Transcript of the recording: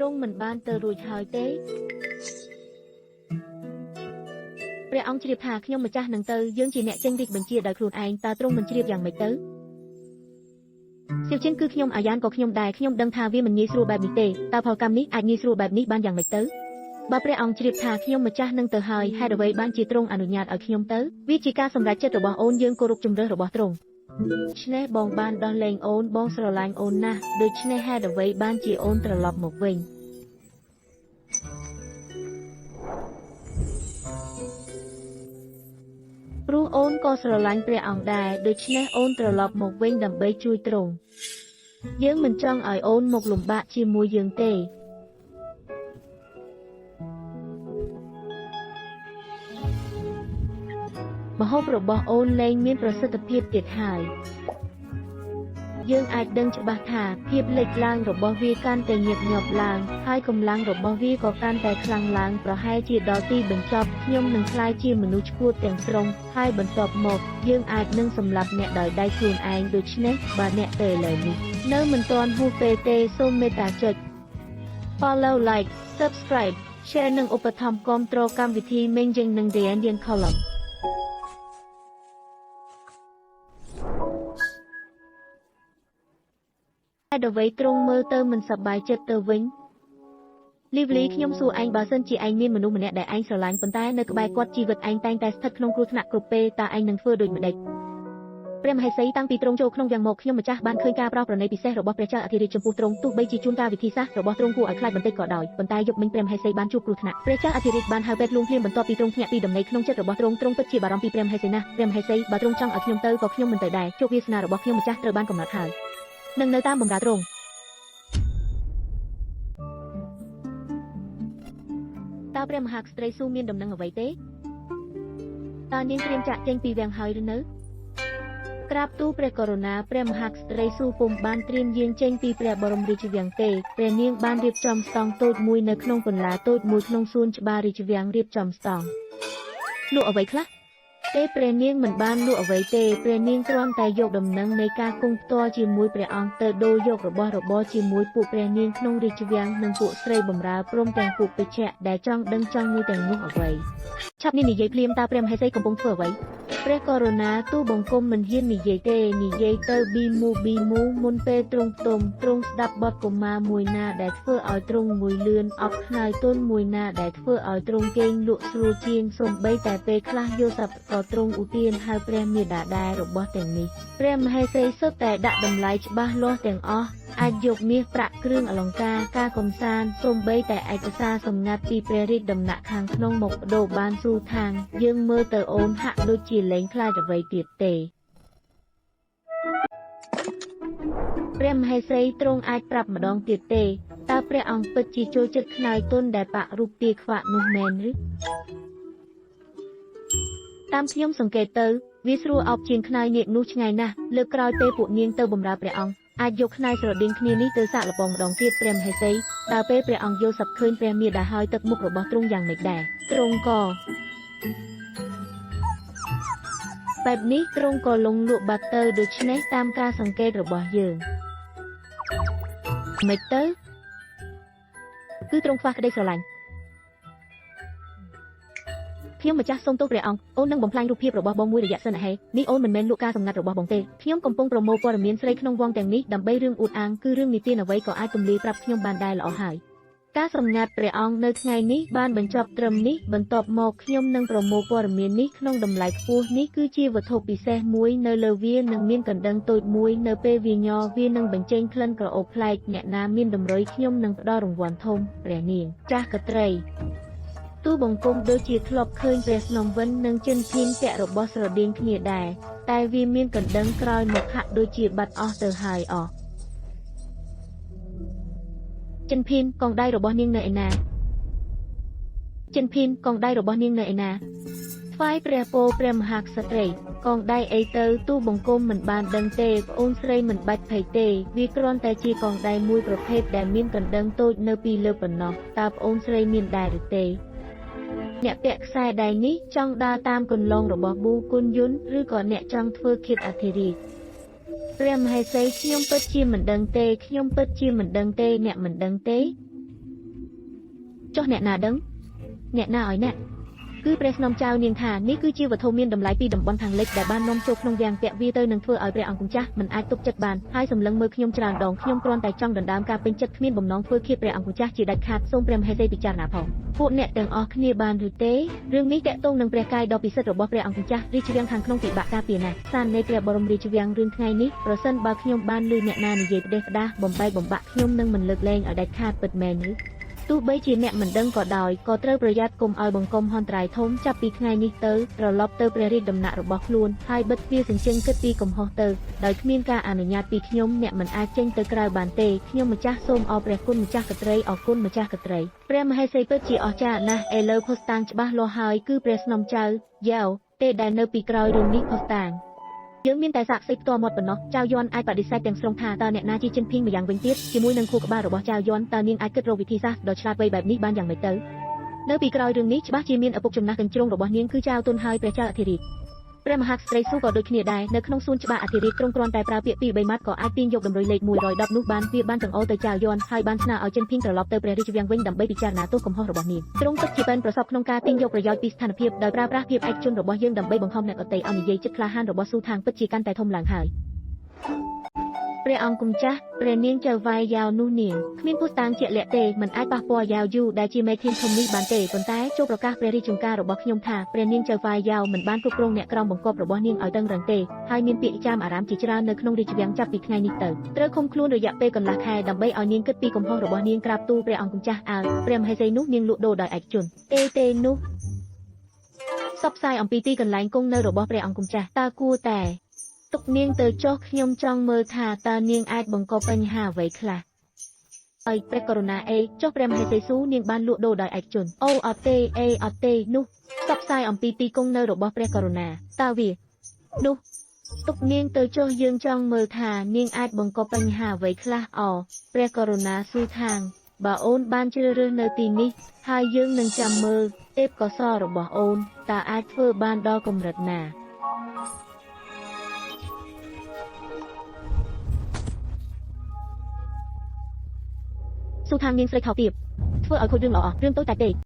ទ្រង់មិនបានទៅរួចហើយទេព្រះអង្គជ្រាបថាខ្ញុំម្ចាស់នឹងទៅយើងជាអ្នកចេញរាជបញ្ជាដោយខ្លួនឯងតើទ្រង់មិនជ្រាបយ៉ាងម៉េចទៅសៀវជិនគឺខ្ញុំអាយ៉ានក៏ខ្ញុំដែរខ្ញុំដឹងថាវាមិនងាយស្រួលបែបនេះទេតើផលកម្មនេះអាចងាយស្រួលបែបនេះបានយ៉ាងម៉េចទៅបើព្រះអង្គជ្រាបថាខ្ញុំម្ចាស់នឹងទៅហើយហេតុអ្វីបានជាទ្រង់អនុញ្ញាតឲ្យខ្ញុំទៅវាជាការសម្រេចចិត្តរបស់អូនយើងគោរពជំរើសរបស់ទ្រង់ឆ្នេះបងបានដោះលែងអូនបងស្រឡាញ់អូនណាស់ដូច្នេះហេតុអ្វីបានជាអូនត្រឡប់មកវិញព្រោះអូនក៏ស្រឡាញ់ព្រះអង្គដែរដូច្នេះអូនត្រឡប់មកវិញដើម្បីជួយទ្រង់យើងមិនចង់ឲ្យអូនមកលំបាកជាមួយយើងទេម្ហូបរបស់អូនលែងមានប្រសិទ្ធភាពទៀតហើយយើងអាចដឹងច្បាស់ថាភាពលេចឡើងរបស់វាកាន់តែញឹកញាប់ឡើងហើយកម្លាំងរបស់វាក៏កាន់តែខ្លាំងឡើងប្រហែលជាដល់ទីបញ្ចប់ខ្ញុំនឹងក្លាយជាមនុស្សឈួតទាំងស្រុងហើយបន្ទាប់មកយើងអាចនឹងសម្លាប់អ្នកដោយដៃខ្លួនឯងដូច្នេះបើអ្នកទៅឥឡូវនេះនៅមិនទាន់ហួសពេលទេសូមមេត្តាចុច Follow like Subscribe Share និងឧបត្ថម្ភគាំទ្រកម្មវិធីមេងយើងនិង The Indian Column ហេតុអ្វីទ្រង់មើលទៅមិនសប្បាយចិត្តទៅវិញលីវលីខ្ញុំសួរឯងបើសិនជាឯងមានមនុស្សម្នាក់ដែលឯងស្រឡាញ់ប៉ុន្តែនៅក្បែរគាត់ជីវិតឯងតែងតែស្ថិតក្នុងគ្រោះថ្នាក់គ្រប់ពេលតើឯងនឹងធ្វើដូចម្តេចព្រះមហេសីតាំងពីទ្រង់ចូលក្នុងវាំងមកខ្ញុំម្ចាស់បានឃើញការប្រោសប្រណីពិសេសរបស់ព្រះចៅអធិរាជចំពោះទ្រង់ទោះបីជាជួនកាលវិធីសាស្ត្ររបស់ទ្រង់គួរឲ្យខ្លាចបន្តិចក៏ដោយប៉ុន្តែយប់មិញព្រះមហេសីបានជួបគ្រោះថ្នាក់ព្រះចៅអធិរាជបានហៅពេទ្យលួងភ្លាមបន្ទាប់ពីទ្រង់ភ្ញាក់ពីដំណេកក្នុងចិត្តរបស់ទ្រង់ទ្រង់ពិតជាបារម្ភពីព្រះមហេសីណាស់ព្រះមហេសីបើទ្រង់ចង់ឲ្យខ្ញុំទៅក៏ខ្ញុំមិនទៅដែរជោគវាសនារបស់ខ្ញុំម្ចាស់ត្រូវបានកំណត់ហើយនឹងនៅតាមបម្រើទ្រង់តើព្រះមហាក្សត្រីស៊ូមានដំណឹងអ្វីទេតើនាងត្រៀមចាក់ចេញពីវាំងហើយឬនៅក្រាបទូលព្រះករុណាព្រះមហាក្សត្រីស៊ូពុំបានត្រៀមយាងចេញពីព្រះបរមរាជវាំងទេព្រះនាងបានរៀបចំស្តង់តូចមួយនៅក្នុងពន្លាតូចមួយក្នុងសួនច្បាររាជវាំងរៀបចំស្តង់លក់អ្វីខ្លះទេព្រះនាងមិនបានលក់អ្វីទេព្រះនាងគ្រាន់តែយកដំណឹងនៃការគង់ផ្ទាល់ជាមួយព្រះអង្គទៅដូរយករបស់របរជាមួយពួកព្រះនាងក្នុងរាជវាំងនិងពួកស្រីបម្រើព្រមទាំងពួកពេជ្ជៈដែលចង់ដឹងចង់មួយទាំងនោះអ្វីឆាប់នេះនិយាយភ្លាមតើព្រះមហេសីកំពុងធ្វើអ្វីព្រះករុណាទូបង្គំមិនហ៊ាននិយាយទេនិយាយទៅប៊ីមូប៊ីមូមុនពេលទ្រង់ផ្ទុំទ្រង់ស្ដាប់បទកុមារមួយណាដែលធ្វើឲ្យទ្រង់មួយលឿនអប់ខ្នើយទុនមួយណាដែលធ្វើឲ្យទ្រង់គេងលក់ស្រួលជាងសំបីតែពេលខ្លះយល់សប្តិក៏ទ្រង់ឧទានហៅព្រះមាតាដែររបស់ទាំងនេះព្រះមហេសីសុទ្ធតែដាក់តម្លៃច្បាស់លាស់ទាំងអស់អាចយកមាសប្រាក់គ្រឿងអលង្ការការកំសាន្តសូម្បីតែឯកសារសម្ងាត់ពីព្រះរាជដំណាក់ខាងក្នុងមកបដូរបានស៊ូថាងយើងមើលទៅអូនហាក់ដូចជាលែងខ្លាចអ្វីទៀតទេព្រះមហេសីទ្រង់អាចប្រាប់ម្ដងទៀតទេតើព្រះអង្គពិតជាចូលចិត្តខ្នើយទុនដែលបាក់រូបទាខ្វាក់នោះមែនឬតាមខ្ញុំសង្កេតទៅវាស្រួលអោបជាងខ្នើយនាគនោះឆ្ងាយណាស់លើកក្រោយពេលពួកនាងទៅបម្រើព្រះអង្គអាចយកខ្នើយស្រដៀងគ្នានេះទៅសាកល្បងម្ដងទៀតព្រះមហេសីតើពេលព្រះអង្គយល់សប្តិឃើញព្រះមាតាហើយទឹកមុខរបស់ទ្រង់យ៉ាងម៉េចដែរទ្រង់ក៏បែបនេះទ្រង់ក៏លងលក់បាត់ទៅដូច្នេះតាមការសង្កេតរបស់យើងមិនទៅគឺទ្រង់ខ្វះក្តីស្រឡាញ់ខ្ញុំម្ចាស់សូមទោសព្រះអង្គអូននឹងបំផ្លាញរូបភាពរបស់បងមួយរយៈសិនហេនេះអូនមិនមែនលក់ការសម្ងាត់របស់បងទេខ្ញុំកំពុងប្រមូលព័ត៌មានស្រីក្នុងវងទាំងនេះដើម្បីរឿងអួតអាងគឺរឿងនិទានអ្វីក៏អាចទម្លាយប្រាប់ខ្ញុំបានដែរល្អហើយការសម្ងាត់ព្រះអង្គនៅថ្ងៃនេះបានបញ្ចប់ត្រឹមនេះបន្ទាប់មកខ្ញុំនឹងប្រមូលព័ត៌មាននេះក្នុងតម្លៃខ្ពស់នេះគឺជាវត្ថុពិសេសមួយនៅលើវានឹងមានកណ្ដឹងតូចមួយនៅពេលវាញ័រវានឹងបញ្ចេញក្លិនក្រអូបប្លែកអ្នកណាមានតម្រុយខ្ញុំនឹងផ្ដល់រង្វាន់ធំព្រះនាងចាស់កត្រីទូបង្គំដូចជាធ្លាប់ឃើញព្រះស្នំវិននិងចិនភៀងពាក់របស់ស្រដៀងគ្នាដែរតែវាមានកណ្ដឹងក្រោយមកហាក់ដូចជាបាត់អស់ទៅហើយអស់ចិនភៀងកងដៃរបស់នាងនៅឯណាចិនភៀងកងដៃរបស់នាងនៅឯណាថ្វាយព្រះពោព្រះមហាក្សត្រីកងដៃអីទៅទូបង្គំមិនបានដឹងទេប្អូនស្រីមិនបាច់ភ័យទេវាគ្រាន់តែជាកងដៃមួយប្រភេទដែលមានកណ្ដឹងតូចនៅពីលើប៉ុណ្ណោះតើប្អូនស្រីមានដែរឬទេអ្នកពាក់ខ្សែដៃនេះចង់ដើរតាមគន្លងរបស់ប៊ូគុនយុនឬក៏អ្នកចង់ធ្វើឃាតអធិរាជព្រះមហេសីខ្ញុំពិតជាមិនដឹងទេខ្ញុំពិតជាមិនដឹងទេអ្នកមិនដឹងទេ ចុះអ្នកណាដឹងអ្នកណាឲ្យអ្នកគឺព្រះស្នំចៅនាងថានេះគឺជាវត្ថុមានតម្លៃពីតំបន់ខាងលិចដែលបាននាំចូលក្នុងវាំងពាក់វាទៅនឹងធ្វើឲ្យព្រះអង្គម្ចាស់មិនអាចទុកចិត្តបានហើយសម្លឹងមើលខ្ញុំច្រើនដងខ្ញុំគ្រាន់តែចង់ដណ្ដើមការពេញចិត្តគ្មានបំណងធ្វើឃាតព្រះអង្គម្ចាស់ជាដាច់ខាតសូមព្រះមហេសីពិចារណាផងពួកអ្នកទាំងអស់គ្នាបានឬទេរឿងនេះតាក់ទងនឹងព្រះកាយដ៏ពិសិដ្ឋរបស់ព្រះអង្គម្ចាស់រាជវាំងខាងក្នុងពិបាកការពារណាស់សារនៃព្រះបរមរាជវាំងរឿងថ្ងៃនេះប្រសិនបើខ្ញុំបានឮអ្នកណានិយាយផ្ដេសផ្ដាសបំបែកបំបាក់ខ្ញុំនឹងមិនលើកលែងឲ្យដាច់ខាតពិតមែនឬទោះបីជាអ្នកមិនដឹងក៏ដោយក៏ត្រូវប្រយ័ត្នកុំឲ្យបង្កំហន្តរាយធំចាប់ពីថ្ងៃនេះទៅត្រឡប់ទៅព្រះរាជដំណាក់របស់ខ្លួនហើយបិទទ្វារសញ្ជឹងគិតពីកំហុសទៅដោយគ្មានការអនុញ្ញាតពីខ្ញុំអ្នកមិនអាចចេញទៅក្រៅបានទេខ្ញុំម្ចាស់សូមអរព្រះគុណម្ចាស់កត្រីអរគុណម្ចាស់កត្រីព្រះមហេសីពិតជាអស្ចារ្យណាស់ឥឡូវភស្តុតាងច្បាស់លាស់ហើយគឺព្រះស្នំចៅយ៉ាវទេដែលនៅពីក្រោយរឿងនេះភស្តុតាងយើងមានតែសាក្សីផ្ទាល់មាត់ប៉ុណ្ណោះចៅយន់អាចបដិសេធទាំងស្រុងថាតើអ្នកណាជាចិនភីងម្យ៉ាងវិញទៀតជាមួយនឹងខួរក្បាលរបស់ចៅយន់តើនាងអាចគិតរកវិធីសាស្ត្រដ៏ឆ្លាតវៃបែបនេះបានយ៉ាងម៉េចទៅនៅពីក្រោយរឿងនេះច្បាស់ជាមានឪពុកចំណាស់កញ្ជ្រោងរបស់នាងគឺចៅទុនហើយព្រះចៅអធិរាជព្រះមហាក្សត្រីស៊ូក៏ដូចគ្នាដែរនៅក្នុងសួនច្បារអធិរាជទ្រង់គ្រាន់តែប្រើពាក្យពីរបីម៉ាត់ក៏អាចទាញយកតម្រុយលេខ110នោះបានវាបានចង្អុលទៅចៅយន់ហើយបានស្នើឲ្យចិនភីងត្រឡប់ទៅព្រះរាជវាំងវិញដើម្បីពិចារណាទោសកំហុសរបស់នាងទ្រង់ពិតជាប៉ែនប្រសពក្នុងការទាញយកប្រយោជន៍ពីស្ថានភាពដោយប្រើប្រាស់ភាពឯកជនរបស់យើងដើម្បីបង្ខំអ្នកដទៃឲ្យនិយាយចិត្តក្លាហានរបស់ស៊ូថាងពិតជាកាន់តែធំឡើងហើយព្រះអង្គម្ចាស់ព្រះនាងចៅវាយយ៉ាវនោះនាងគ្មានភស្តុតាងជាក់លាក់ទេមិនអាចប៉ះពាល់យ៉ាវយូដែលជាមេធានធំនេះបានទេប៉ុន្តែចូលប្រកាសព្រះរាជចំការរបស់ខ្ញុំថាព្រះនាងចៅវាយយ៉ាវមិនបានគ្រប់គ្រងអ្នកក្រោមបង្គាប់របស់នាងឲ្យតឹងរឹងទេហើយមានពាក្យចាមអារាមជាច្រើននៅក្នុងរាជវាំងចាប់ពីថ្ងៃនេះទៅត្រូវឃុំខ្លួនរយៈពេលកន្លះខែដើម្បីឲ្យនាងគិតពីកំហុសរបស់នាងក្រាបទូលព្រះអង្គម្ចាស់អើព្រះមហេសីនោះនាងលក់ដូរដោយឯកជនទេទេនោះផ្សព្វផ្សាយអំពីទីកន្លែងគង់នៅរបស់ព្រះអង្គម្ចាស់តើគួរតែទុកនាងទៅចុះខ្ញុំចង់មើលថាតើនាងអាចបង្កបញ្ហាអ្វីខ្លះឲ្យព្រះករុណាអេចុះព្រះមហេសីស៊ូនាងបានលក់ដូរដោយឯកជនអូអត់ទេអេអត់ទេនោះផ្សព្វផ្សាយអំពីទីគង់នៅរបស់ព្រះករុណាតើវានោះទុកនាងទៅចុះយើងចង់មើលថានាងអាចបង្កបញ្ហាអ្វីខ្លះអព្រះករុណាស៊ូថាងបើអូនបានជ្រើសរើសនៅទីនេះហើយយើងនឹងចាំមើលទេពកោសលរបស់អូនតើអាចធ្វើបានដល់កម្រិតណាស៊ូថាងនាងស្រីថោកទាបធ្វើឲ្យខូចរឿងល្អរឿងតូចតាចទេ